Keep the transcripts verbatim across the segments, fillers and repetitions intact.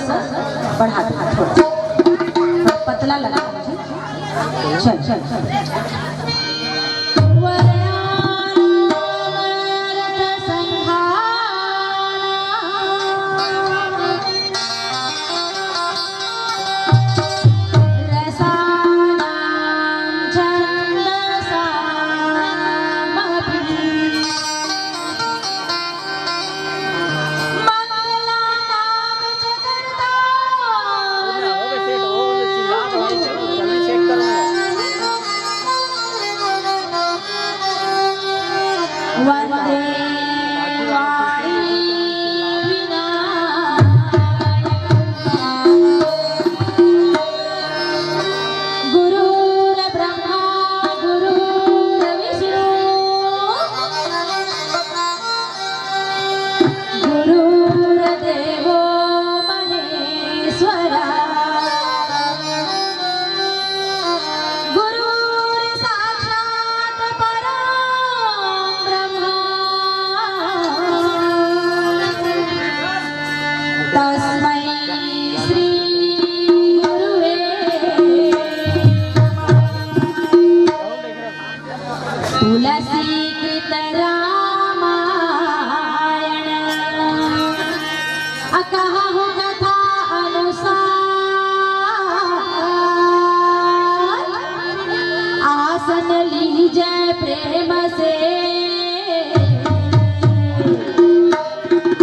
बढ़ा दो थोड़ा, पतला लगा मुझे। चल, चल, चल। वंदे वाणी विनायक। गुरुर्ब्रह्मा गुरुर्विष्णु गुरुर्देवो महेश्वरा। गुरुर्साक्षात् परं ब्रह्म तस्मै श्री गुरुवे नमः। तुलसीकृत रामायण अकहहु कथा अनुसार, आसन लीजै प्रेम से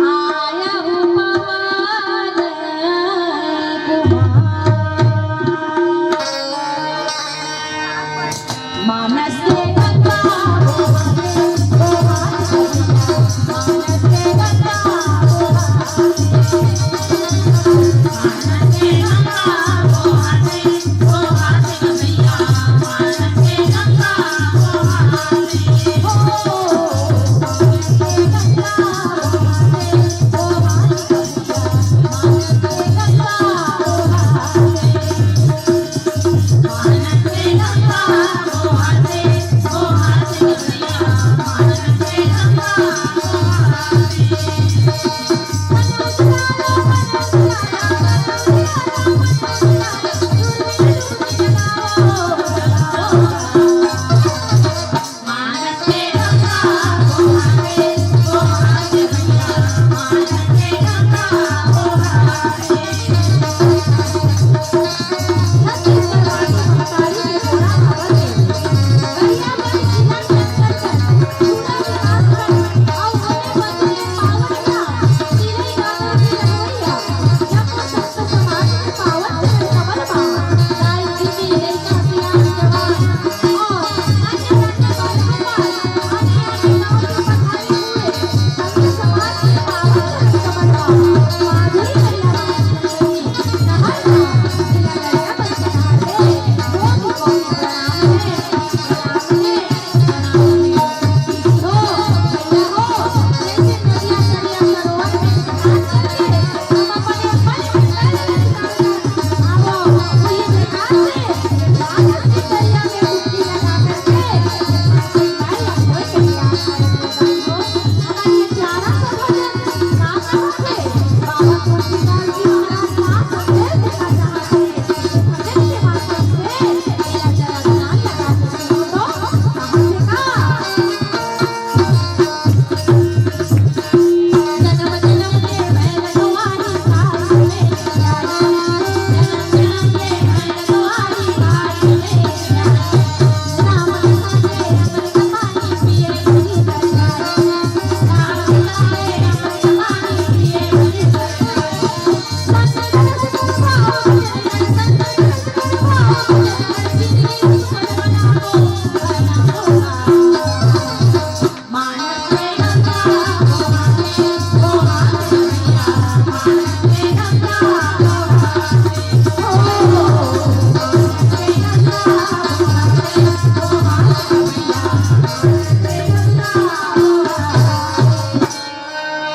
आयहु पवन कुमार। मानस के गंगा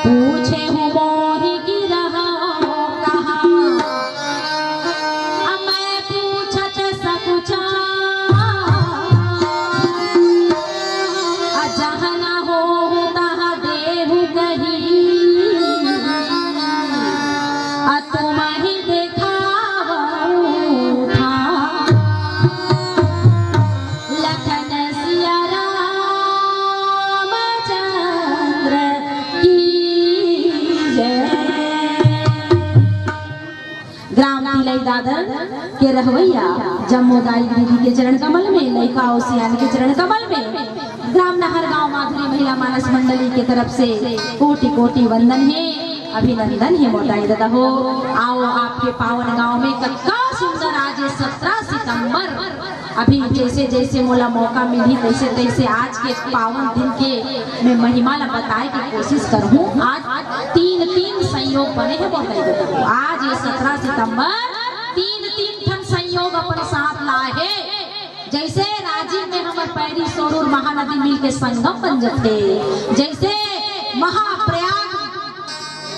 पूछे हूँ मोहि गिरहु कहाँ, अब मैं पूछत सकुच दाई दीदी के चरण कमल में, लइका अउ सियान के चरण कमल में, ग्राम नहर गांव माधुरी महिला मानस मंडली के तरफ से कोटि कोटि वंदन हे, अभिनंदन हे मोर दाई ददा हो। आओ, आपके पावन गांव में कतका सुंदर आज ये सत्रह सितंबर, अभी जैसे जैसे मोला मौका मिली तैसे तैसे आज के पावन दिन के मैं महिमा ला बताए के कोशिश करहूँ। आज तीन तीन संयोग बने हे मोर दाई ददा हो। आज ये सत्रह सितंबर तीन तीन ठन संयोग अपन साथ लाए हे। जैसे राजिम में हमर पैरी सोरूर महानदी मिल के संगम बन जथे, जैसे महाप्रयाग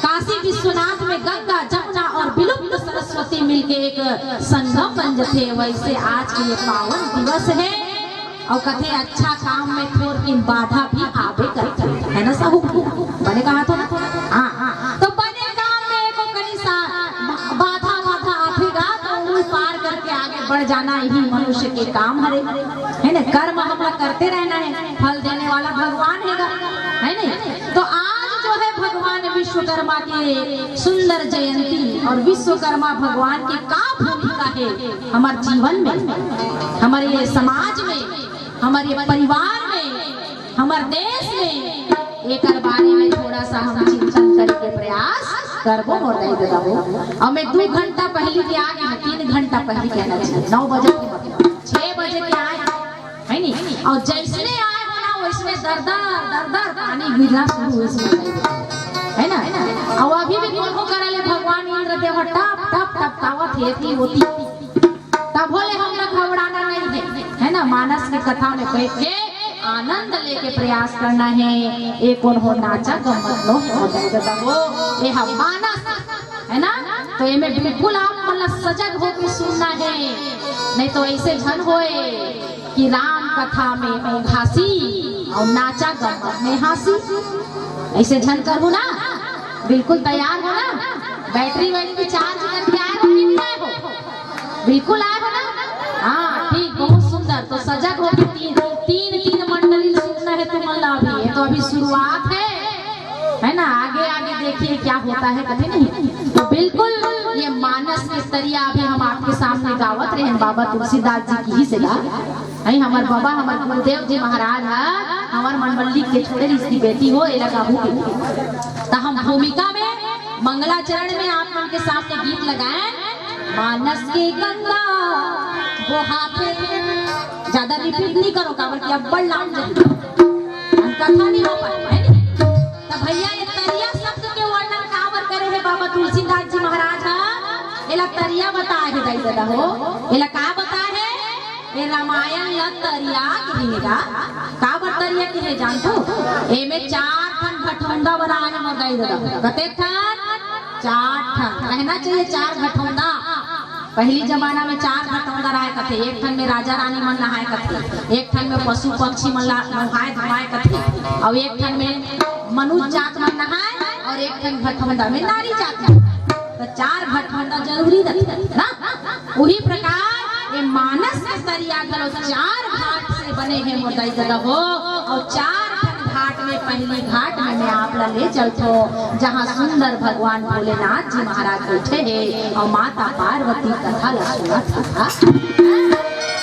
काशी विश्वनाथ में गंगा, जमुना और विलुप्त सरस्वती मिल के एक संगम बन जथे, वैसे आज के ये पावन दिवस हे। अउ कथे अच्छा काम में थोरकिन बाधा भी आबे करथे, है ना साहू? बने कहा तो ना? हाँ, हाँ। तो बने काम में एको कनी सा बा-, बाधा वाधा आथे गा, तो उल पार करके आगे बढ़ जाना यही मनुष्य के काम हरे, है ना? कर्म हमला करते रहना है, फल देने वाला भगवान हेगा, है नहीं? तो आज जो है भगवान विश्वकर्मा के सुंदर जयंती और विश्वकर्मा भगवान के का भूमिका है हमर जीवन में, हमर ये समाज में, हमर ये परिवार में, हमर देश में, एकर बारे में थोड़ा सा हम चिंतन करे के प्रयास करबो मोर दाई ददा हो। अउ मैं दू घंटा पहिली के आ गे, तीन घंटा पहिली कहना चाहिए, नौ बजे के मतलब छह बजे के आए, है नी? अउ जैसने आए हो ना, वैसने दर दर, दर दर पानी गिरना शुरू होइस मोर दाई ददा, है ना? अउ अभी भी कोनो करा ले भगवान इंद्र देव ह टप टप टप तावत हे, एती ओती। तभो ले हमला घबराना नहीं है, है ना? मानस के कथा में बैठ के आनंद लेके प्रयास करना है। ये कोनो नाचा गम्मत नो है, हो जाएगा तभो। ये हम मानस, है ना? तो ये में बिल्कुल आप मतलब सजग होके सुनना है, नहीं तो ऐसे झन होए कि राम कथा में औंघासी अउ नाचा गम्मत में हाँसी। ऐसे झन करहू ना, बिल्कुल तैयार हो ना, बैटरी वैटरी चार्ज करके आए हो कि नहीं आए हो? बिल्कुल आए हो ना? हाँ, ठीक, बहुत सुंदर। तो सजग हो के तीन, तीन, तीन मंडली सुनना है तुमन ला अभी। ये तो अभी शुरुआत है, है ना? आगे, आगे देखिए क्या होता है, कभी नहीं। तो बिल्कुल ये मानस के तरिया अभी हम आपके सामने गावत रहे हैं, बाबा तुलसीदास जी की ही से गा। नहीं, हमर बाबा, हमर गुरुदेव जी महाराज ह, हमर मंडली के छोटे रिश्ती बेटी हो, एला गाबू के। त हम भूमिका में मंगलाचरण में आप मन के सामने गीत लगाए, मानस के गंगा बोहाथे। ज्यादा रिपीट नहीं करो, काबर कि अब्बड़ लाम जही। हम कथा नहीं हो पाए, है नी? त भैया, ये तरिया शब्द के वर्णन काबर करे हे बाबा तुलसीदास जी महाराज ह? एला तरिया बताए हे दाई ददा हो। एला का बताए हे? ए रामायण ल तरिया कहे गा। काबर तरिया कहे जानथो? एमे चार ठन भटौंदा बनाए हे मोर दाई ददा। कतेक ठन? चार ठन। कहना चाहिए चार भटौंदा। पहिली जमाना में चार भटौंदा रहाय कथे। एक ठन में राजा रानी मन नहाय कथे, एक ठन में पशु पक्षी मन ला नहाय धोवाय कथे, अउ एक ठन में मनुष्य जात मन नहाय, अउ एक ठन भटौंदा में नारी जात मन। तो चार भटौंदा जरूरी रथे ना। उही प्रकार ये मानस के तरिया घलो चार घाट से बने हे मोर दाई ददा हो। अउ चार ठन घाट में पहिली घाट में मैं आप ला ले चलथो, जहाँ सुंदर भगवान भोलेनाथ जी महाराज बैठे हे अउ माता पार्वती कथा ला सुनत हे।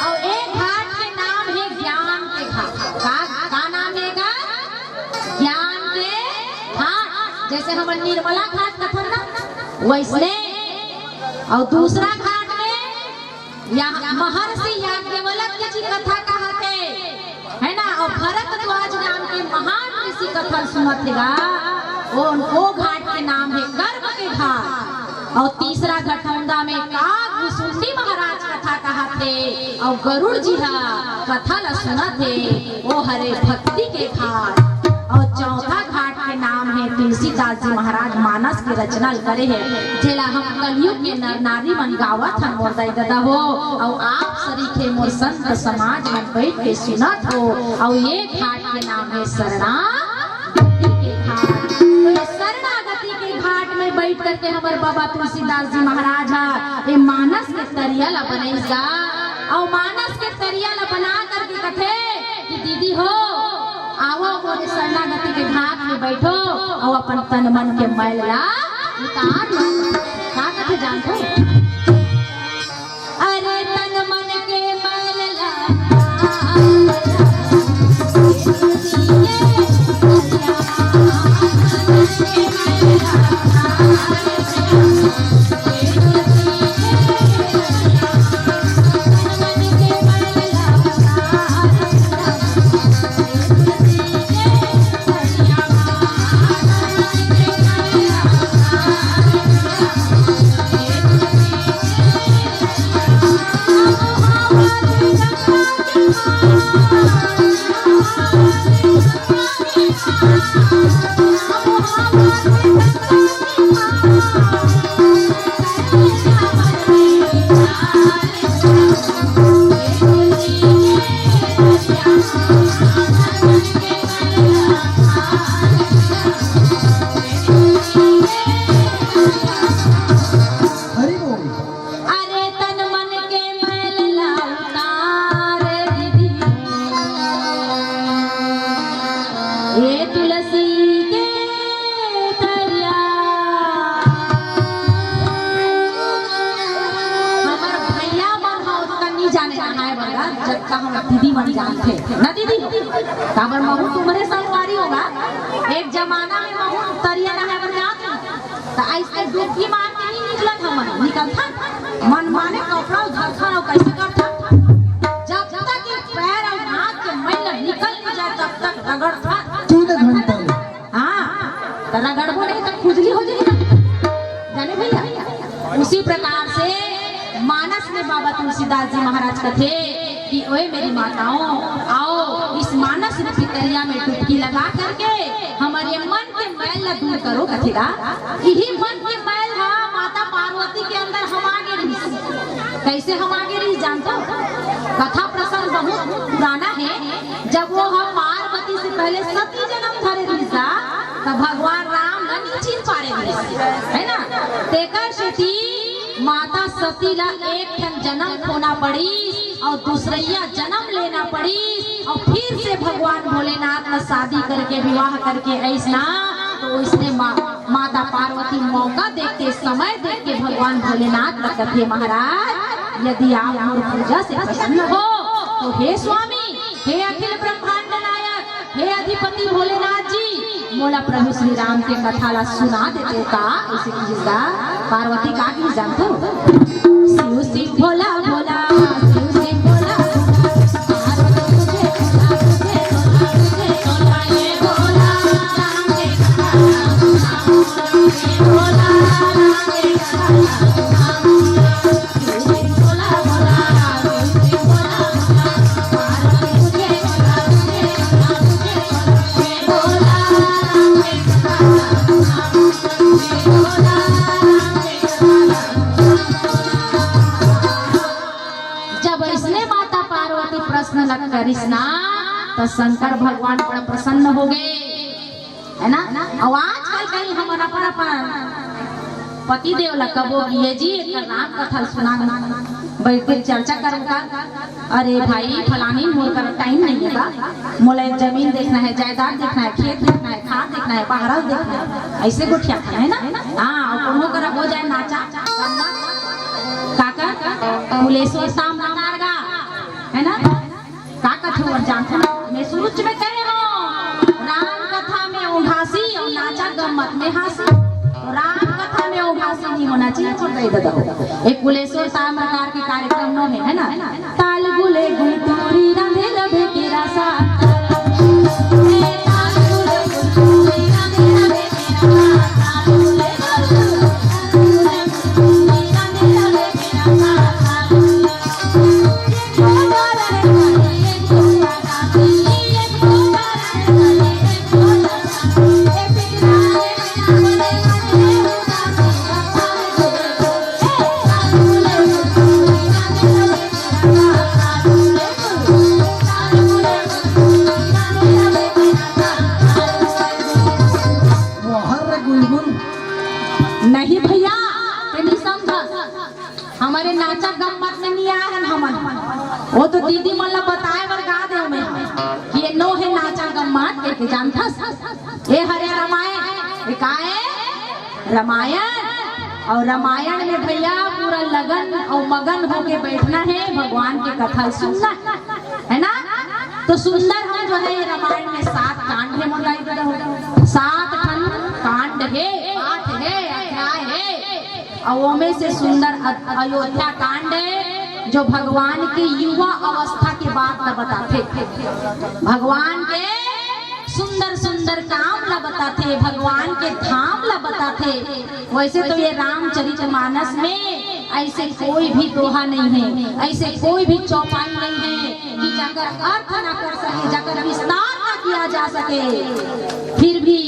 अउ एक घाट के नाम हे ज्ञान के घाट। का, का नाम हे गा? ज्ञान के घाट। जैसे हमन निर्मला घाट कथन ना, वैसने। अउ दूसरा घाट में या महर्षि याज्ञवल्क्य जी कथा कहत हे, है ना? अउ भरद्वाज नाम के महान ऋषि कथा सुनत हे गा, वो, वो घाट के नाम हे कर्म के घाट। अउ तीसरा घटौंदा में काग भुसुंडी महाराज कथा कहत हे, अउ गरुड़ जी ह कथा ला सुनत हे, वो हरे भक्ति के घाट। अउ चौथा घाट के नाम हे तुलसीदास जी महाराज मानस के रचना करे हे, जेला हम कलयुग के नर नारी मन गावत हन मोर दाई ददा हो। अउ आप सरीखे मोर संत समाज मन बैठ के सुनत हो। अउ ये घाट के नाम हे शरणागति के घाट। तो ये शरणागति के घाट में बैठ करके हमर बाबा तुलसीदास जी महाराज ह ये मानस के तरिया ला बनइस गा। अउ मानस के तरिया ला बना करके कथे कि दीदी हो, आवो मोरे शरणागति के घाट में बैठो अउ अपन तन मन के मैल ला उतार लो। का कथे जानथो? अरे तन मन के हरि बोल। अरे तन मन के मैल ला उतार दीदी, ए तुलसी के तरिया। हमर भैया मन ह ओतका नी जाने नहाए बर गा, जतका हमर दीदी मन जानथे ना दीदी। काबर महू तुम्हरे संगवारी होगा, एक जमाना में महू तरिया नहाए बर जात रहिन। त अइसने डुबकी मार के नी निकलत हमन, निकलथन। मन माने कपड़ा उधरथन अउ कइसे करथन? जब तक ये पैर अउ हाथ के मैल निकल नी जाए, तब तक रगड़थन। तीन घंटा ले। हाँ, त रगड़बो नहीं त खुजली हो जाही। जाने भैया, उसी प्रकार से मानस में बाबा तुलसीदास जी महाराज कथे कि ओए मेरी माताओं, आओ इस मानस रूपी तरिया में डुबकी लगा करके हमर ये मन के मैल ला दूर करो कथे गा। इही मन के मैल हा माता पार्वती के अंदर हमा गे रहिस। कइसे हमा गे रहिस जानथो? कथा प्रसंग बहुत पुराना हे। जब वो हा पार्वती से पहले सती जन्म धरे रहिस गा, त भगवान राम ला नी चिन्ह पारे रहिस, है ना? तेकर सेती माता सती ला एक ठन जन्म खोना पड़िस अउ दूसरइया जन्म लेना पड़िस अउ फिर से भगवान भोलेनाथ ला शादी करके, विवाह करके अइसना। तो इसने मा-, माता पार्वती मौका देख के, समय देख के भगवान भोलेनाथ ला कथे, महाराज, यदि आप मोर पूजा से प्रसन्न हो तो हे स्वामी, हे अखिल ब्रह्मांड नायक, हे अधिपति भोलेनाथ जी, मोला प्रभु श्री राम के कथा ला सुना देते का? अइसे कहिस गा। पार्वती का कहिस जानथो? शिव शिव भोला भोला, शिव शिव भोला भोला, पार्वती तुझे भोला, तुझे भोला, तुझे भोला, ये भोला, राम के कथा, ये भोला, राम के कथा। जब अइसने माता पार्वती प्रश्न ल करिस ना, त शंकर भगवान बड़ प्रसन्न हो गे। है ना? अउ आजकल कहीं हमन अपन, अपन पति देव ला कबो कि ये जी एक राम कथा सुना, बैठ के चर्चा करबो का? अरे भाई फलानी, मोर करा टाइम नहीं हे बा, मोला एक जमीन देखना हे, जायदाद देखना हे, खेत देखना हे, खार देखना हे, बहरा देखना हे, अइसे गोठियाथे ना। हाँ, अउ कोनो करा हो जाए नाचा, काका, कुलेश्वर सामना कारगा, है ना? का कथे अउ जानथन? मैं शुरू में कहे हंव, राम कथा में उघासी अउ नाचा गम्मत में हांसी। तो राम कथा में उघासी नहीं होना चाहिए, छोड़ दे दो। एक कुलेश्वर ताम्रकार के कार्यक्रम नो हे, है ना? ताल गुले गुल टूरी रांधे रबे के रासा। नहीं भैया, ते नहीं समझस। हमरे नाचा गम्मत में नहीं आए हन हमन। वो तो दीदी मन ला बताए बर गा देव मैं कि ये नो हे नाचा गम्मत, कहिके जानथस। ये हरे रामायण, ये का हे? रामायण। अउ रामायण में भैया पूरा लगन अउ मगन होके बैठना हे, भगवान के कथा सुनना हे। तो सुंदर हम जो है ये रामायण में सात कांड हे मोर दाई ददा हो, सात ठन कांड हे, पाठ हे, अध्याय हे। अउ ओमे से सुंदर अ-, अयोध्या कांड हे, जो भगवान के युवा अवस्था के बात ल बताथे, भगवान के सुंदर सुंदर काम ला बताथे, भगवान के धाम ला बताथे। वैसे तो ये रामचरित मानस में ऐसे कोई भी दोहा नहीं है, ऐसे कोई भी चौपाई नहीं है कि जकर अर्थ ना कर सके, जकर विस्तार ना किया जा सके। फिर भी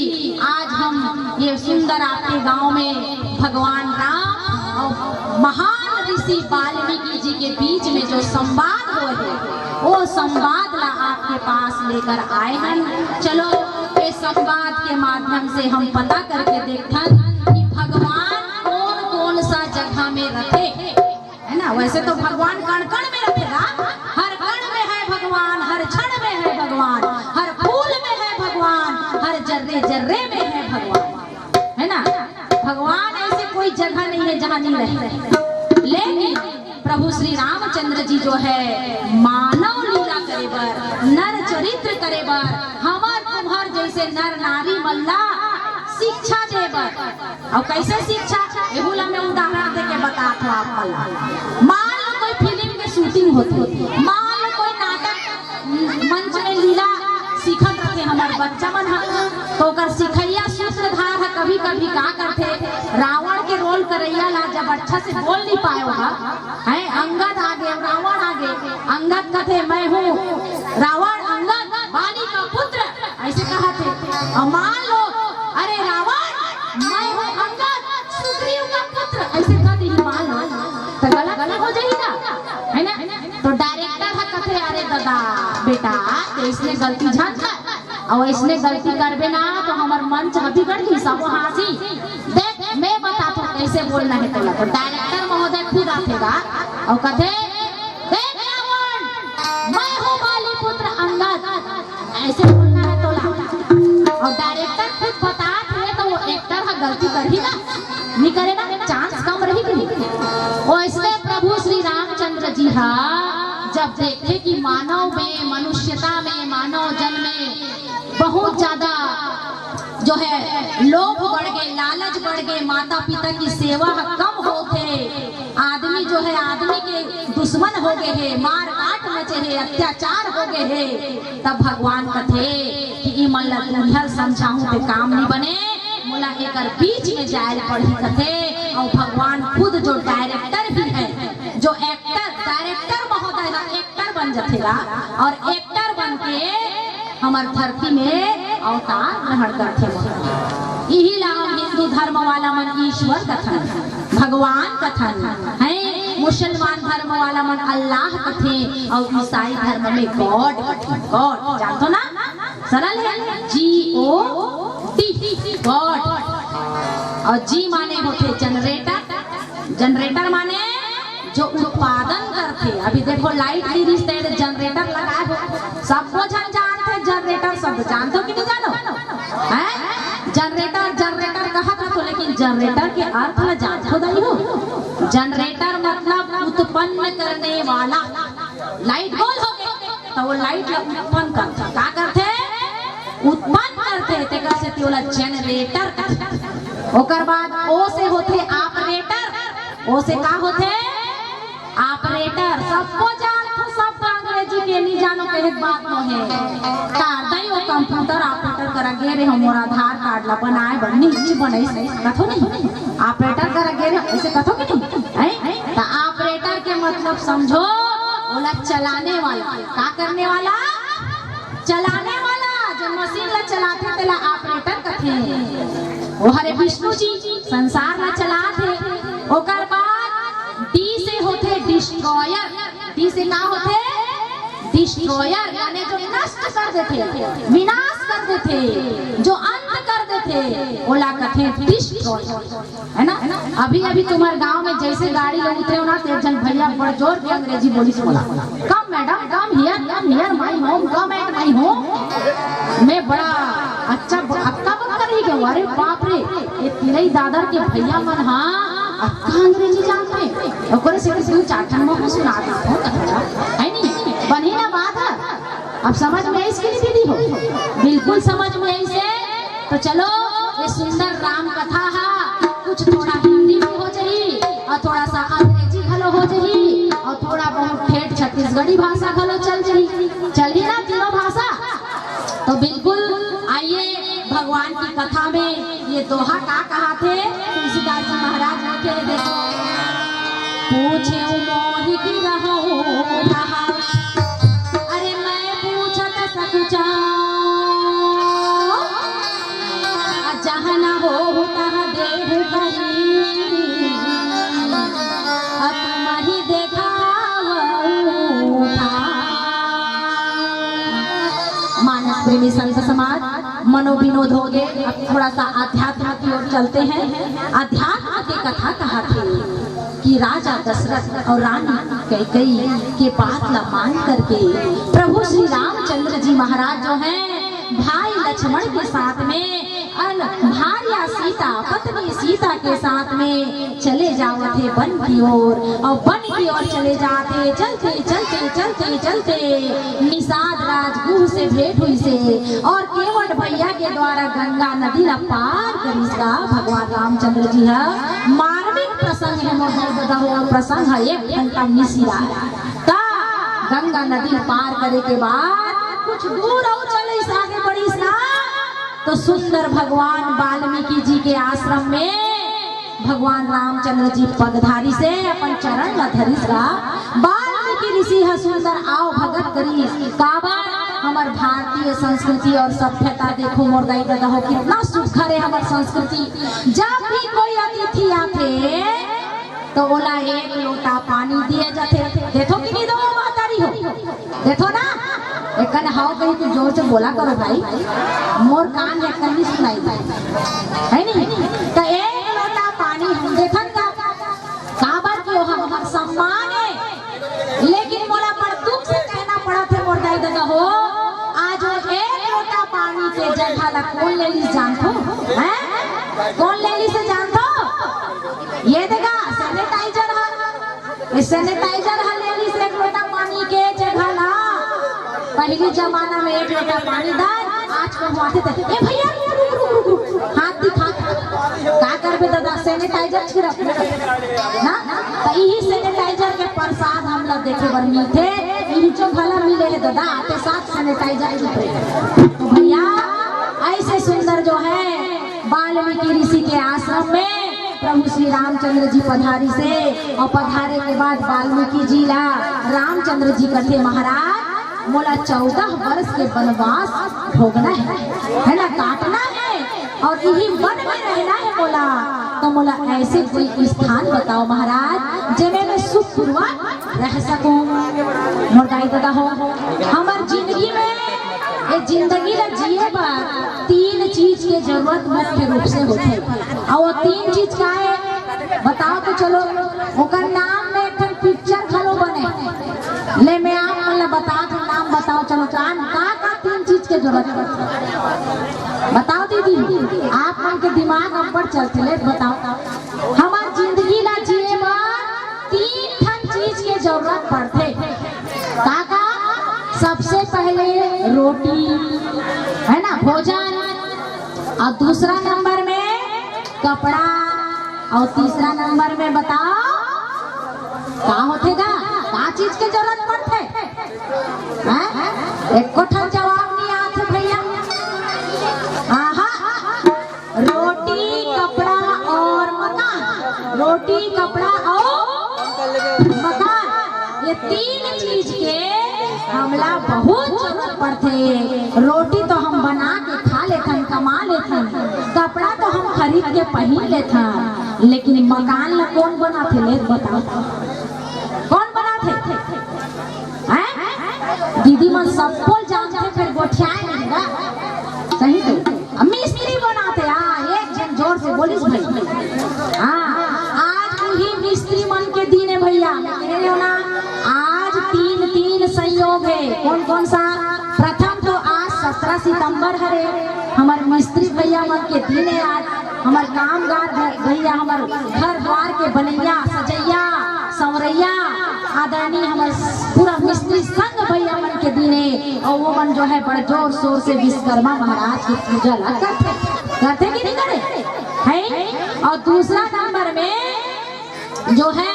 आज हम ये सुंदर आपके गांव में भगवान राम और महान ऋषि वाल्मीकि जी के बीच में जो संवाद हुए है, वो संवाद ला आपके पास लेकर आए हैं। चलो, ये संवाद के माध्यम से हम पता करके देखथन कि भगवान कौन कौन सा जगह में रथे, है ना? वैसे तो भगवान कण कण में रथे ना, हर कण में है भगवान, हर क्षण में है भगवान, हर फूल में है भगवान, हर जर्रे जर्रे में है भगवान, है ना? भगवान ऐसे कोई जगह नहीं है जहाँ नहीं रहे। लेकिन प्रभु श्री रामचंद्र जी जो है, मानव लीला करे बर, नर चरित्र करे बर, हमर तुम्हर जैसे नर नारी मन ला शिक्षा दे बर। अउ कैसे शिक्षा? एहू ला मैं उदाहरण देके बतात हूँ आप मन ला। मान लो कोई फिल्म के शूटिंग होथे, मान लो कोई नाटक मंच में लीला सीखत रथे हमर बच्चा मन ह, तो ओकर सिखैया सूत्रधार ह कभी-कभी का करथे, रावण के रोल करैया ला जब अच्छा से बोल नहीं पाए ह, हैं, अंगद आगे, रावण आगे, अंगद कथे, "मैं हूँ रावण, अंगद, बाली का पुत्र", ऐसे कहथे। अउ मान लो, "अरे रावण, मैं हूँ अंगद, सुग्रीव का पुत्र", ऐसे कह दिही, मान लो, तो गलत हो जाही ना, है ना? तो डायरेक्टर ह कथे, "अरे ददा, बेटा, तो इसने गलती झन कर, अउ इसने गलती करबे ना, तो हमर मंच ह बिगड़ जाही, सब हाँसी। देख, मैं बताथों कैसे बोलना है तोला।" तो डायरेक्टर महोदय खुद आथे गा, अउ कथे, "देख रावण, मैं हूँ बाली पुत्र अंगद, ऐसे बोलना है तोला।" अउ डायरेक्टर खुद बतात हे, तो वो एक्टर ह गलती करही ना, नहीं करे ना, चांस कम रही कि नहीं? वैसे प्रभु श्री रामचंद्र जी हा जब देखे कि मानव में, मनुष्यता में, मानव जन में बहुत ज्यादा जो है लोभ बढ़ गए, लालच बढ़ गए, माता पिता की सेवा ह कम होथे, आदमी जो है आदमी के दुश्मन हो गए हे, मार काट मचे हे, अत्याचार हो गए हे, तब भगवान कथे कि ई मन ला दुरिहा समझाहूं ते काम नहीं बने, मोला एकर बीच में जायल पड़ही कथे। अउ भगवान खुद जो डायरेक्टर भी है, जो एक्टर, डायरेक्टर महोदय ह एक्टर बन जथे गा, अउ एक्टर बन के हमर धरती में अवतार ग्रहण करथे। इही ला हम हिंदू धर्म वाला मन ईश्वर कथन, भगवान कथन, हैं, मुसलमान धर्म वाला मन अल्लाह कथे, अउ ईसाई धर्म में गॉड कथे। गॉड जानथो ना? सरल है, जी ओ डी, गॉड। अउ जी माने होथे जनरेटर, जनरेटर माने जो उत्पादन करथे। अभी देखो, लाइट गिरिस ते जनरेटर लगाए हो, सबको झन जानथे जनरेटर शब्द, जानथो कि नहीं जानो? हैं? जनरेटर, जनरेटर कहत रथो, लेकिन जनरेटर के अर्थ ल जानथो नहीं हो? जनरेटर मतलब उत्पन्न करने वाला। लाइट गोल हो गए, तो वो लाइट ला उत्पन्न करथे। का करथे? उत्पन्न करथे, तेकर सेती ओला जनरेटर कथे। ओकर बाद ओ से होथे ऑपरेटर। ओ से का होथे? ऑपरेटर। सबको जानथो, सब अंग्रेजी के नहीं जानो कहे के बात नो हे। का दई ओ कंप्यूटर ऑपरेटर करा गे रहे हो, मोर आधार कार्ड ला बनाए बर, नहीं, नहीं बनाइस, कथो नहीं। ऑपरेटर करा गे रहे हो, ऐसे कथो कि नहीं? हैं? तो ऑपरेटर के मतलब समझो, ओला चलाने वाला। का करने वाला? चलाने वाला। जो मशीन ला चलाथे, तेला ऑपरेटर कथे। ओ हरे विष्णु जी संसार ला चलाथे। ओकर बाद डी से होथे डिस्ट्रॉयर। डी से का होथे? डिस्ट्रॉयर, यानी जो नष्ट कर देथे, विनाश कर देथे, जो अंत कर देथे, ओला कथे डिस्ट्रॉयर, है ना? अभी अभी तुम्हारे गांव में जैसे गाड़ी ले उतरे हो ना, तो एक जन भैया बड़ जोर के अंग्रेजी बोलिस मोला, "Come madam, come here, come here, my home, come at my home।" मैं बड़ा अच्छा ब-, अक्का बक्का रही गयो। अरे बाप रे, ये तिरई दादर के भैया मन हा अक्का अंग्रेजी जानथे। ओकरे से किसी चार ठन मोह सुना देथों, है नहीं? बनी ना बात है। अब समझ में आइस कि नहीं दीदी हो? बिल्कुल समझ में आइस हे। तो चलो, ये सुंदर राम कथा हा, कुछ थोड़ा हिंदी में हो जाही और थोड़ा सा अंग्रेजी घलो हो जाही और थोड़ा बहुत ठेठ छत्तीसगढ़ी भाषा घलो चल जाही। चलही ना तीनों भाषा? तो बिल्कुल आइए, भगवान की कथा में ये दोहा का कहाथे, तुलसीदास जी महाराज लिखे, देखो। पूछे मोहि कि रहउ कहा, अरे मैं पूछत सकुचाओ, जहाँ न होहु तहाँ देहु कही, अब तुमहि देखावउ ठाव। मानस प्रेमी संत समाज, मनोविनोद हो गए, अब थोड़ा सा अध्यात्म की ओर चलते हैं। अध्यात्म के कथा कहाथे कि राजा दशरथ और रानी कैकई के बात ला मान करके प्रभु श्री रामचंद्र जी महाराज जो हैं, भाई लक्ष्मण के साथ में अन भार्या सीता, पत्नी सीता के साथ में चले जावत हे वन की ओर, और वन की ओर चले जात हे। चलते चलते चलते चलते निषाद राजगुह से भेंट होइस हे और केवट भैया के द्वारा गंगा नदी ला पार करिस गा भगवान रामचंद्र जी हा। मार्मिक प्रसंग हे मोर दाई ददा हो, प्रसंग हे एक घंटा मिसिरा का गंगा नदी पार करे के बाद कुछ दूर अउ चलिस, आगे बढ़िस ना, तो सुंदर भगवान वाल्मीकि जी के आश्रम में भगवान रामचंद्र जी पगधारिस हे, अपन चरण ला धरिस गा। वाल्मीकि ऋषि ह सुंदर आवभगत करिस। काबर? हमर भारतीय संस्कृति और सभ्यता देखो मोर दाई ददा हो, कितना सुघर हे हमर संस्कृति। जब भी कोई अतिथि आथे, तो ओला एक लोटा पानी दिए जाथे। देथो कि नहीं दो, महतारी हो? देथो ना? एकन हव कही तो जोर से बोला करो भाई, मोर कान एकन नहीं सुनाई दे, हे नहीं? तो एक लोटा पानी हम देथन का, काबर कि ओह हमर सम्मान हे। लेकिन मोला बड़ दुख से कहना पड़त हे मोर दाई ददा हो, आज वो एक लोटा पानी के जगह ला कोन ले लीस जानथो? हैं? कोन ले लीस जानथो? ये देखा, sanitizer हा, ये sanitizer हा ले लीस एक लोटा पानी के जगह ला। पहली जमाना में एक लोटा पानी दार, आज कल हुआ थे, ए भैया, रुक, रुक, रुक, रुक, रुक, हाथ दिखा, का करबे ददा, sanitizer छिड़क ना, तो यही sanitizer के प्रसाद हम लोग देखे बर मिलथे, इही जो भला मिले हे ददा, आते साथ sanitizer छिड़क। तो भैया, ऐसे सुंदर जो है वाल्मीकि ऋषि के आश्रम में प्रभु श्री रामचंद्र जी पधारिस हे, और पधारे के बाद वाल्मीकि जी ला रामचंद्र जी कथे, महाराज, मोला चौदह वर्ष के वनवास भोगना हे, है ना, काटना हे, और इही वन में रहना हे मोला, तो मोला ऐसे कोई स्थान बताओ महाराज, जेमे मैं सुखपूर्वक रह सकूं। मोर दाई ददा हो, हमर जिंदगी में, ये जिंदगी ला जिए बर तीन चीज के जरूरत मुख्य रूप से होथे। अउ वो तीन चीज का हे, बताओ तो चलो, ओकर नाम में एक ठन picture घलो बने। ले, मैं आप मन ला बता दूं, नाम बताओ, चलो, का, का, का तीन चीज के जरूरत पड़थे? बताओ दीदी, आप मन के दिमाग अब्बड़ चलथे, ले बताओ। हमर जिंदगी ला जिए बर तीन ठन चीज के जरूरत पड़थे। का का? सबसे पहले रोटी, है ना, भोजन, और दूसरा नंबर में कपड़ा, और तीसरा नंबर में बताओ का होथे गा? का चीज के जरूरत पड़थे? हैं? एको ठन जवाब नहीं आथे भैया। आहा, रोटी, कपड़ा और मकान, रोटी, कपड़ा और मकान, ये तीन चीज के हमला बहुत जरूरत पड़थे। रोटी तो हम बना के खा लेथन, कमा लेथन, कपड़ा तो हम खरीद के पहिन लेथन, लेकिन मकान ला कोन बनाथे, ले बताओ, कोन बनाथे? हैं? दीदी मन सबको जानथे, फेर गोठियाए नहीं गा। सही तो। अब मिस्त्री बनाथे, हाँ, एक झन जोर से बोलिस भाई। हाँ, आज उही मिस्त्री मन के दिन हे भैया, कहे हो ना, आज तीन, तीन संयोग हे। कोन कोन सा? प्रथम तो आज सत्रह सितंबर हरे, हमर मिस्त्री भैया मन के दिन हे आज। हमर कामगार भै-, भैया, हमर घर द्वार के बनैया, सजैया, संवरैया, आदरणीय हमर पूरा मिस्त्री संघ भैया मन के दिन हे। अउ वो मन जो है बड़ जोर शोर से विश्वकर्मा महाराज के पूजा ला करथे, करथे कि नहीं करे? है। अउ दूसरा नंबर में जो है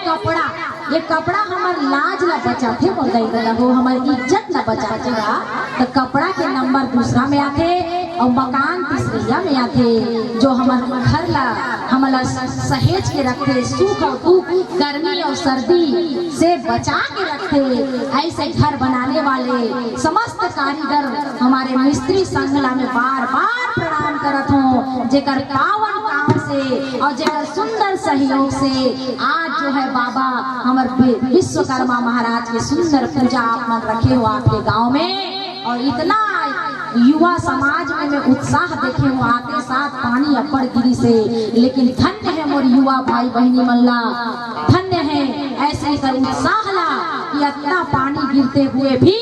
कपड़ा, ये कपड़ा हमर लाज ला बचाथे, मोर दाई ददा हो, हमर इज्जत ला बचाथे गा, त कपड़ा के नंबर दूसरा में आथे अउ मकान तीसरइया में आथे, जो हमर घर ला, हमला सहेज के रखथे, सुख अउ दुख, गर्मी अउ सर्दी से बचा के रखथे। ऐसे घर बनाने वाले समस्त कारीगर, हमारे मिस्त्री संघ ला मैं बार बार प्रणाम करत हूँ, जेकर पावन काम से अउ जेकर सुंदर सहयोग से आज जो है बाबा हमर वि-, विश्वकर्मा महाराज के सुंदर पूजा आप मन रखे हो आपके गांव में। अउ इतना युवा समाज में मैं उत्साह देखे हूँ, आते साथ पानी अब्बड़ गिरिस हे, लेकिन धन्य है मोर युवा भाई बहिनी मन ला, धन्य है ऐसे कर उत्साह ला कि अतना पानी गिरते हुए भी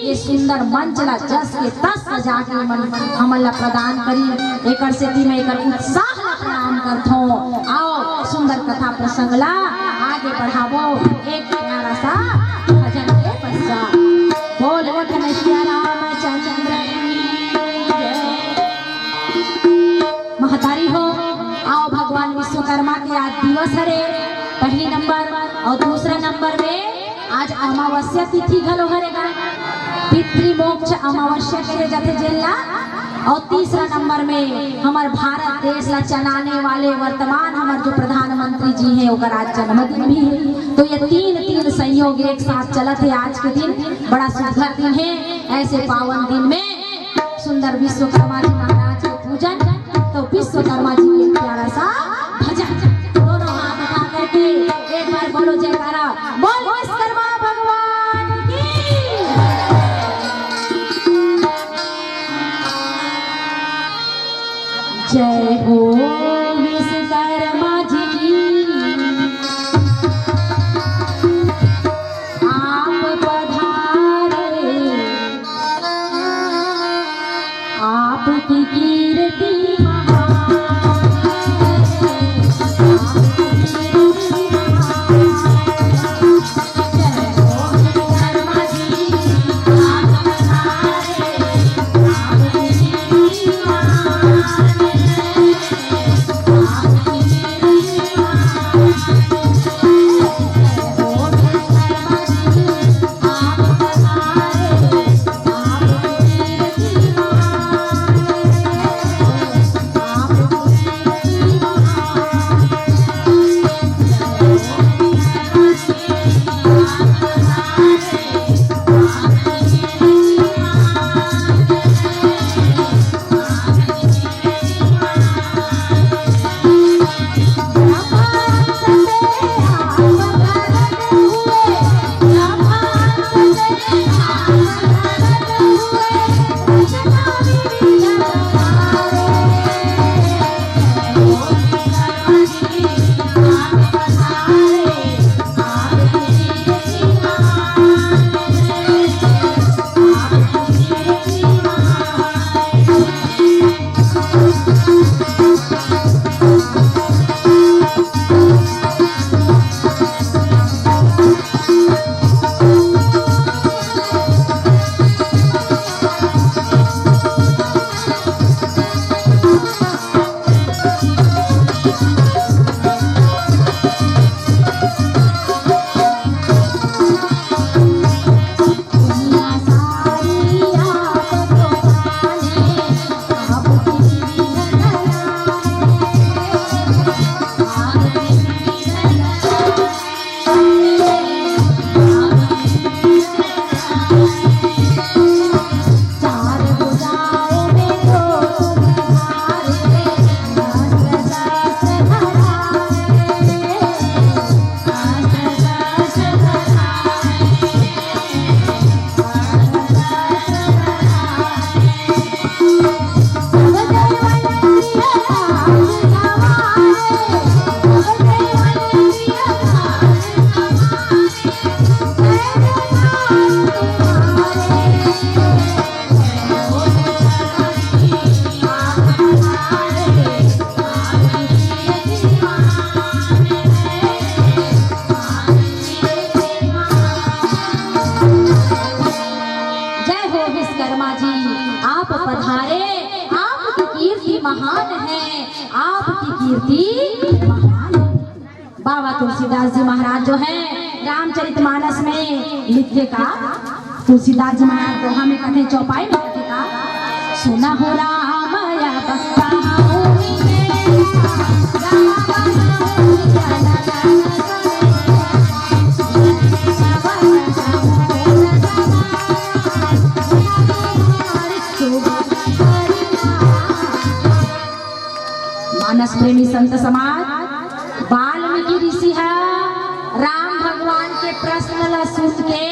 ये सुंदर मंच ला जस के तस सजा के मन हमन ला प्रदान करी। एकर सेती मैं एकर उत्साह ला प्रणाम करथों। आओ सुंदर कथा प्रसंग ला आगे बढ़ाबो एक प्यारा सा भजन के पश्चात। बोल उठ नैया रामचंद्र की जय। महतारी हो, आओ भगवान विश्वकर्मा के आज दिवस हरे, पहली नंबर अउ दूसरा नंबर में आज अमावस्या तिथि घलो हरे गा। पितृमोक्ष अमावस्या करे जाथे जेन ला। अउ तीसरा नंबर में हमर भारत देश ला चलाने वाले वर्तमान हमर जो प्रधानमंत्री जी हैं, ओकर आज जन्मदिन भी है। तो ये तीन, तीन संयोग एक साथ चलत हे आज के दिन, बड़ा सुघर दिन है। ऐसे पावन दिन में सुंदर विश्वकर्मा जी महाराज के पूजन, तो विश्वकर्मा जी के प्यारा सा भजन। दोनों हाथ उठा करके एक बार बोलो जयकारा, बोल विश्वकर्मा भगवान की। जय हो विश्वकर्मा जी की। आप पधारे, आपकी कीर्ति महान। पधारे, आपकी कीर्ति महान है, आपकी कीर्ति महान है। बाबा तुलसीदास जी महाराज जो है, रामचरितमानस में लिखे का, तुलसीदास जी महाराज दोहा में कथे, चौपाई में कथे का, सुनहु राम अब पाहुँ मानस प्रेमी संत समाज, वाल्मीकि ऋषि ह राम भगवान के प्रश्न ला सुन के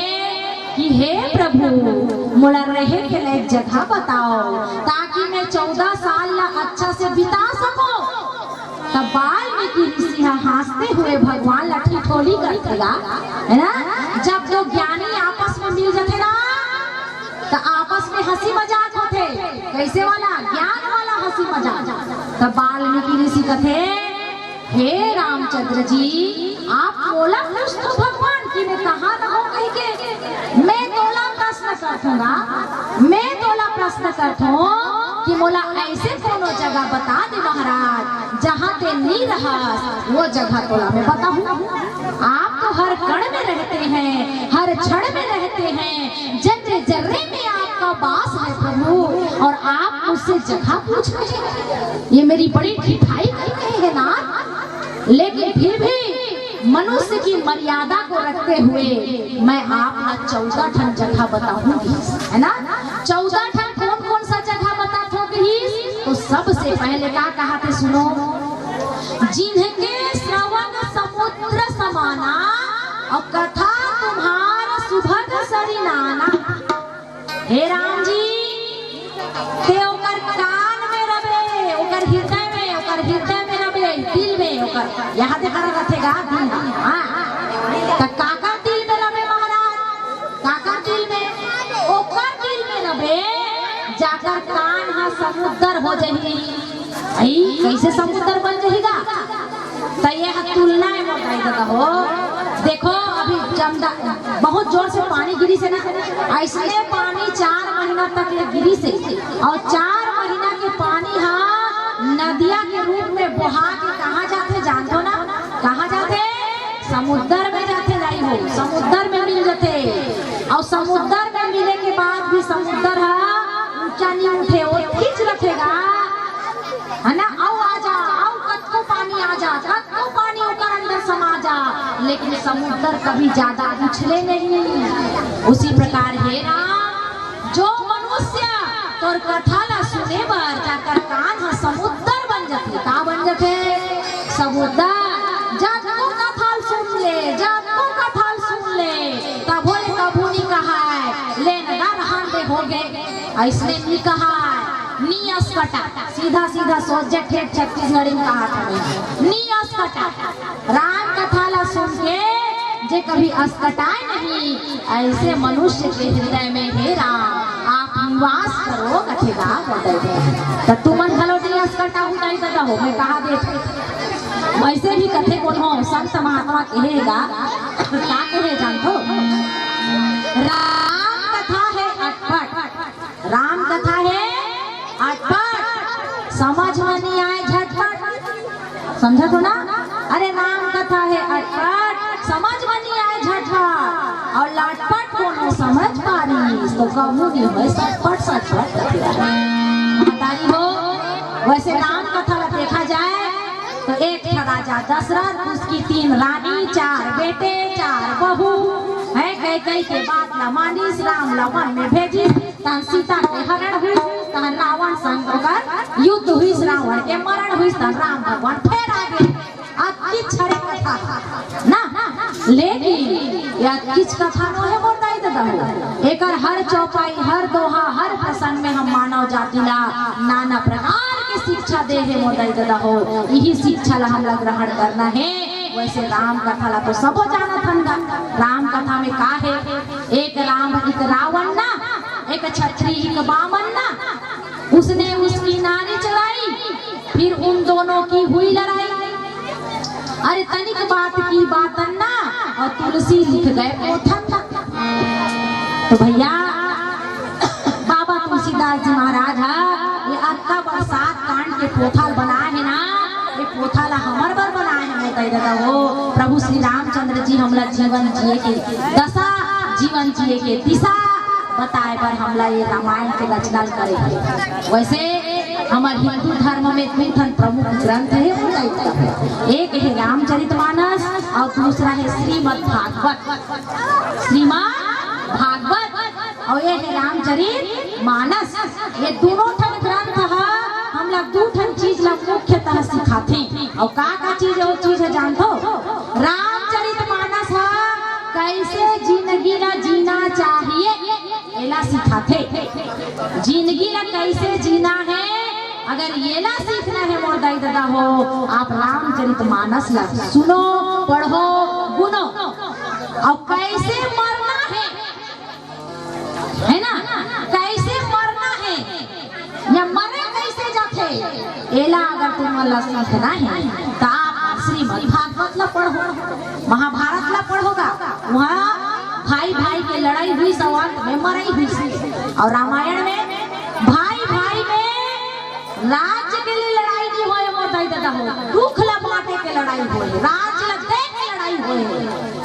कि हे प्रभु, मोला रहे के लायक जगह बताओ, ताकि मैं चौदह साल ला अच्छा से बिता सकूं। तब वाल्मीकि ऋषि ह हाँसते हुए भगवान ला ठिठोली करथे गा, है ना? जब दो ज्ञानी आपस में मिल जथे ना, त आपस में हंसी मजाक होथे। कैसे वाला? ज्ञान वाला हंसी मजाक। तब वाल्मीकि ऋषि कथे, हे रामचंद्र जी, आप मोला पूछ तो भगवान कि मैं कहाँ रहूं कहि के। मैं तोला प्रश्न करथूं गा, मैं तोला प्रश्न करथूं कि मोला ऐसे कोनो जगह बता दे महाराज, जहाँ ते नी रहस, वो जगह तोला मैं बताहूं। आप तो हर कण में रहते हैं, हर क्षण में रहते हैं, जर्रे जर्रे में आपका वास है प्रभु, और आप मुझसे जगह पूछ रहे हैं। ये मेरी बड़ी ठिठाई कर रहे हैं नाथ, लेकिन फिर भी मनुष्य की मर्यादा को रखते हुए मैं आप ला चौदह ठन जगह बताहूं कहिस, है ना? चौदह ठन कौन कौन सा जगह बताथों कहिस? तो सबसे पहले का कहाथे सुनो, जिनके श्रवण समुद्र समाना और कथा तुम्हार सुभग सरिनाना। हे राम जी, ते ओकर कान में रबे, ओकर हृदय में, ओकर हृदय में रबे, दिल में, ओकर यहाँ दे करा रथे गा दिल। हाँ, त काकर दिल में रबे महाराज? काकर दिल में? ओकर दिल में रबे, जाकर कान हा समुद्र हो जही। आई, कैसे समुद्र बन जही गा? त ये ह तुलना है मोर दाई ददा हो। देखो, अभी जमदा बहुत जोर से पानी गिरिस हे ना, ऐसने पानी चार महीना तक ले गिरिस हे, और चार महीना के पानी हा नदिया के रूप में बोहा के कहाँ जाथे जानथो ना? कहाँ जाथे? समुद्र में जाथे दाई हो, समुद्र में मिल जाथे। और समुद्र में मिले के बाद भी समुद्र हा ऊंचा नहीं उठे, वो खींच रखेगा, है ना? आओ आ जा, आओ, कतको पानी आ जा, कतको पानी ओकर अंदर समा जा, लेकिन समुद्र कभी ज्यादा उछले नहीं। उसी प्रकार हे राम, जो मनुष्य तोर कथा ला सुने बर जाकर कान ह समुद्र बन जथे, का बन जथे? समुद्र। जतको कथा ल सुन ले, जतको कथा ल सुन ले, तभो ले कभू नी कहाय, ले न डर हान दे होगे। अइसने नी कहाय, नी असकटा, सीधा सीधा सोच जे ठेठ छत्तीसगढ़ी में कहात हवे, नी असकटा। राम कथा ला सुन के जे कभी असकटाय नहीं, ऐसे मनुष्य के हृदय में हे राम आप निवास करो, कथे गा। त तुमन घलो नी असकटाहू दाई ददा हो, मैं कहा देत। वैसे भी कथे कोनो संत महात्मा कहे गा, का कहे जानथो? राम कथा है अटपट, राम कथा है अटपट, समझ में नहीं आए झटपट। समझत हो ना? अरे राम कथा है अटपट, समझ में नहीं आए झटपट, और लटपट कोनो समझ पारिस तो कहूँ नहीं होय सटपट सटपट। महतारी हो, वैसे राम कथा ला देखा जाए तो एक ठा राजा दशरथ, उसकी तीन रानी, चार बेटे, चार बहू, है कैकई के बात ला मानिस, राम ला वन में भेजिस, तहन सीता के हरण हुई, तहन रावण संग ओकर युद्ध हुई, रावण के मरण हुई, तहन राम भगवान फेर आ गए। अतकी छरे कथा ना, लेकिन ये अतकीच कथा नो हे मोर दाई ददा हो। एकर हर चौपाई, हर दोहा, हर प्रसंग में हम मानव जाति ला नाना प्रकार के शिक्षा दे हे मोर दाई ददा हो। यही शिक्षा ला हमला ग्रहण करना है। वैसे राम कथा ला तो सबो जानत हन गा। राम कथा में का हे? एक राम, एक रावण ना, एक छत्री, एक बामन ना, उसने उसकी नारी चुराई, फिर उन दोनों की हुई लड़ाई। अरे तनिक बात की बात ना, और तुलसी लिख गए पोथन ना। तो भैया, बाबा तुलसीदास जी महाराज हा ये अतका बड़ सात कांड के पोथा बनाए हे ना, ये पोथा ला हमर बर बनाए हे। मैं कह देता हो, प्रभु श्री रामचंद्र जी हमला जीवन जिए के दशा, जीवन जिए के दिशा बताए बर हमला ये रामायण के रचना करे हे। वैसे हमर हिंदू धर्म में दू ठन प्रमुख ग्रंथ हे, वो कह देता हूँ। एक हे रामचरितमानस और दूसरा हे श्रीमद् भागवत। श्रीमद् भागवत और ये हे रामचरित मानस। ये दोनों ठन ग्रंथ ह हमला दू ठन चीज ला मुख्यतः सिखाथे। और का का चीज हे, वो चीज हे जानथो? रामचरित मानस ह कैसे जिंदगी ला जीना चाहिए, एला सिखाथे। जिंदगी ला कैसे जीना हे, अगर येला सीखना हे मोर दाई ददा हो, आप रामचरित मानस ला सुनो, पढ़ो, गुनो। और कैसे मरना हे, है ना, कैसे मरना हे या मरे कैसे जाथे, एला अगर तुमन ला सीखना हे त आप श्रीमद् भागवत ला पढ़ो, महाभारत ला पढ़ो गा। वहाँ भाई भाई के लड़ाई हुइस, अंत में मरई हुइस। और रामायण में भाई भाई में राज्य के लिए लड़ाई नहीं होए, मोर दाई ददा हो, दुख ला बांटे के लड़ाई होए, राज ला दे के लड़ाई होए।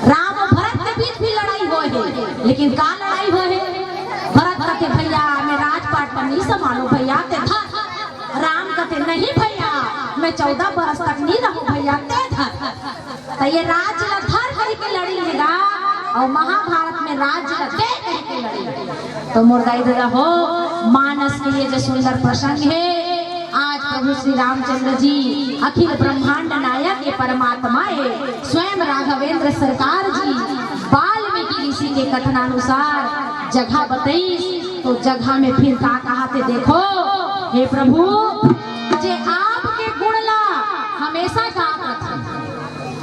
राम और भरत के बीच भी लड़ाई होए हे, लेकिन का लड़ाई होए हे? भरत कथे, "भैया, मैं राजपाट पर नहीं संभालूं भैया, ते धर।" राम कथे, "नहीं भैया, मैं चौदह बरस तक नहीं रहूं भैया, ते धर।" त ये राज ला धर कहि के लड़िन हे गा, और महाभारत में राज ला दे कहि के लड़िन हे। तो मोर दाई ददा हो, मानस के ये जो सुंदर प्रसंग हे, आज प्रभु श्री रामचंद्र जी अखिल ब्रह्मांड नायक, ये परमात्मा हे, स्वयं राघवेंद्र सरकार जी वाल्मीकि ऋषि के कथनानुसार जगह बतईस, तो जगह में फिर का कहाथे देखो, हे प्रभु, जे आपके गुण ला हमेशा गात रथे,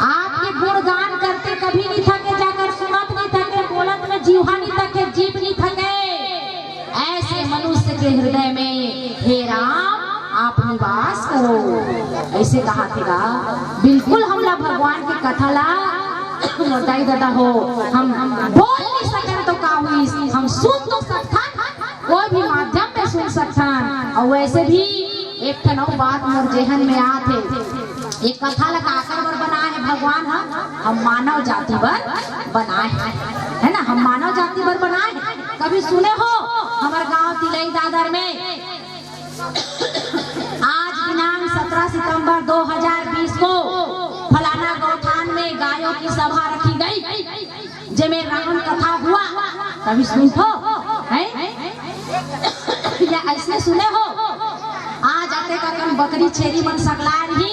आपके गुणगान करते कभी नहीं थके, जाकर सुनत नहीं थके, बोलत में जीवा नहीं थके, जीभ नहीं थके, ऐसे मनुष्य के हृदय में हे राम आप निवास करो, ऐसे कहाथे गा। बिल्कुल हमला भगवान के कथा ला मोर दाई ददा हो, हम बोल नहीं सकन तो का हुई, हम सुन तो सकथन, कोई भी माध्यम में सुन सकथन। और वैसे भी एक ठन अउ बात मोर जेहन में आत हे, ये कथा ला काकर बर बनाए हे भगवान ह? हम मानव जाति बर बनाए हे, है ना, हम मानव जाति बर बनाए हे। कभी सुने हो हमर गांव तिलई दादर में आज दिनांक सत्रह सितंबर दो हज़ार बीस को फलाना गौठान में गायों की सभा रखी गई, जेमे राम कथा हुआ? कभी सुनथो हैं? या ऐसने सुने हो? आज आते का कन बकरी छेरी मन सकलाय रही,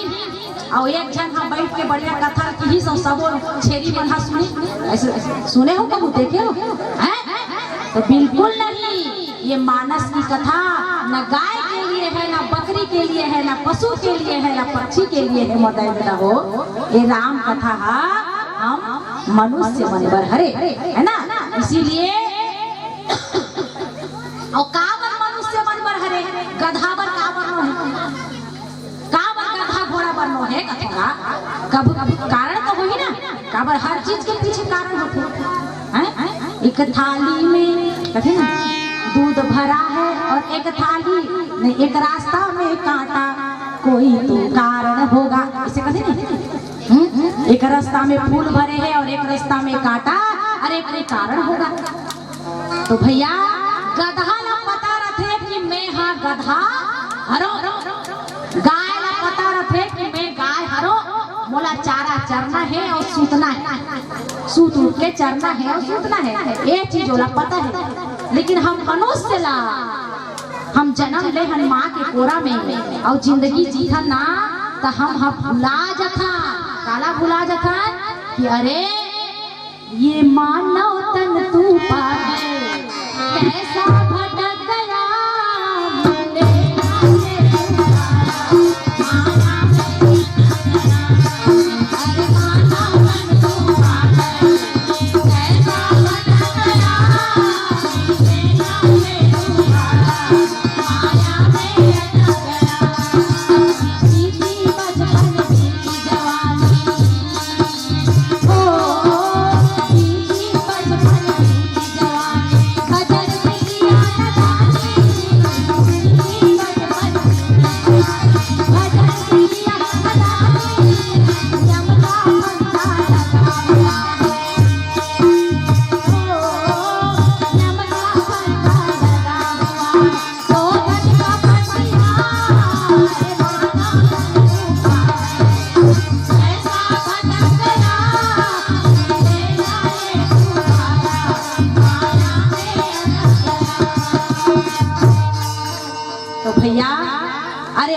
और एक झन हा बैठ के बढ़िया कथा किहिस, सब छेरी मन हा सुनी। ऐसे सुने हो, कबू देखे हो? हैं? तो बिल्कुल नहीं। ये मानस की कथा न गाय के लिए है, न बकरी के लिए है, न पशु के लिए है, न पक्षी के लिए है, मोर दाई ददा हो। ये राम कथा हा हम मनुष्य मन बर हरे, है ना? इसीलिए और काबर मनुष्य मन बर हरे, गधा बर काबर नो हे? काबर गधा घोड़ा बर नो हे कथों गा? कब, कब कारण तो होही ना, काबर हर चीज के पीछे कारण होथे, हैं? एक थाली में कथे ना, दूध भरा है और एक थाली में, एक रास्ता में कांटा, कोई तो कारण होगा, ऐसे कथे ना। हम्म? एक रास्ता में फूल भरे हैं और एक रास्ता में कांटा, अरे कोई कारण होगा। तो भैया, गधा ला पता रथे कि मैं हा गधा हरो, गाय ला पता रथे कि मैं गाय हरो, मोला चारा चरना है और सूतना है, सूत उठ के चरना है और सूतना है, ये चीज ओला पता है। लेकिन हम मनुष्य ला, हम जन्म ले हन माँ के कोरा में और जिंदगी जीथन ना, त हम ह भुला जथन। काला भुला जथन कि अरे ये मानव तन तू पागल कैसा भटक गया।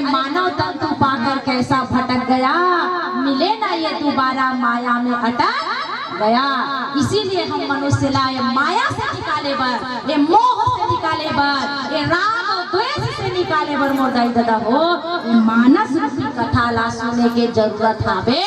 मानव तन तू पाकर कैसा भटक गया, मिले ना ये दोबारा, माया में अटक गया। इसीलिए हम मनुष्य ला ये माया से निकाले बर, ये मोह से निकाले बर, ये राग और द्वेष से निकाले बर मोर दाई ददा हो, ये मानस रूपी कथा ला सुने के जरूरत हावे।